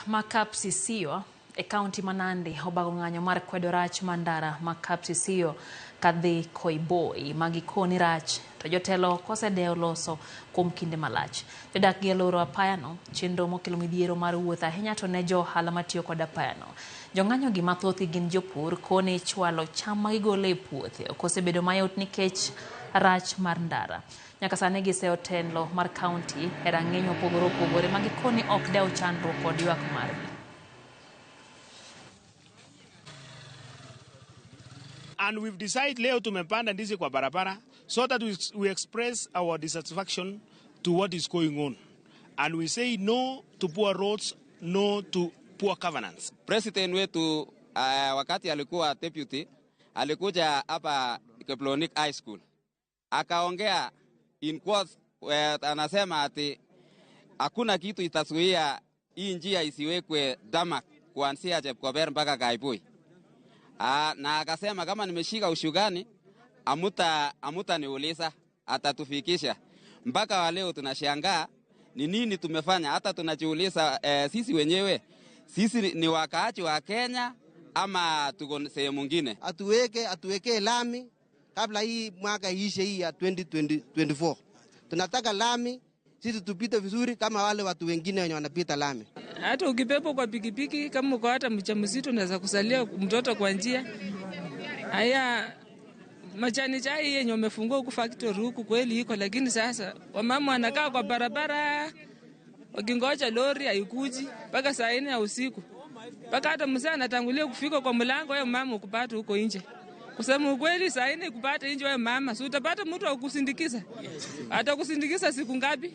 Ma Kapsisio e kaunti ma Nandi obago ng'anyo mar kwedo rach mar ndara ma Kapsisio kadhi Koiboi ma gikoni rach to jotelo ok osedewo loso kuom kinde malach. Jodak gi oloro apayano, chenro mokelo midhiero mar wuoth ahinya to ne jo ohala matiyo kod apayano. Jong'anyo gi mathothgi gin jopur koni chwalo cham ma gigolo e puothe ok osebedo mayot nikech rach mar ndara. Nyaka sani giseyo telo mar kaunti e rang'iny mopogore opogore ma gikoni ok dew chandruok kod ywak margi. And we've decided leo tumepanda ndizi kwa barabara so that we express our dissatisfaction to what is going on. And we say no to poor roads, no to poor governance. President wetu wakati alikuwa deputy alikuja hapa Keplonik High School akaongea in quotes, anasema ati hakuna kitu itazuia hii njia isiwekwe damak kuanzia Chepkober mpaka Kaiboi. Na akasema kama nimeshika ushugani amuta niuliza atatufikisha. Mpaka wa leo tunashangaa ni nini tumefanya, hata tunajiuliza sisi wenyewe sisi ni wakaaji wa Kenya ama tuko sehemu nyingine. Atuweke lami kabla hii mwaka iishe hii ya 2024. Tunataka lami sisi tupite vizuri kama wale watu wengine wenye wanapita lami. Hata ukibebwa kwa pikipiki kama uko hata mjamzito unaweza kusalia mtoto kwa njia. Haya majani chai yenye umefungua huku factory huku kweli iko, lakini sasa wamama wanakaa kwa barabara wakingoja lori haikuji mpaka saa 4 ya usiku. Mpaka hata mzee anatangulia kufika kwa mlango, wewe mama ukupata huko nje. Kusema ukweli saa 4 kupata nje wewe mama, si utapata mtu wa kukusindikiza? Atakusindikiza siku ngapi?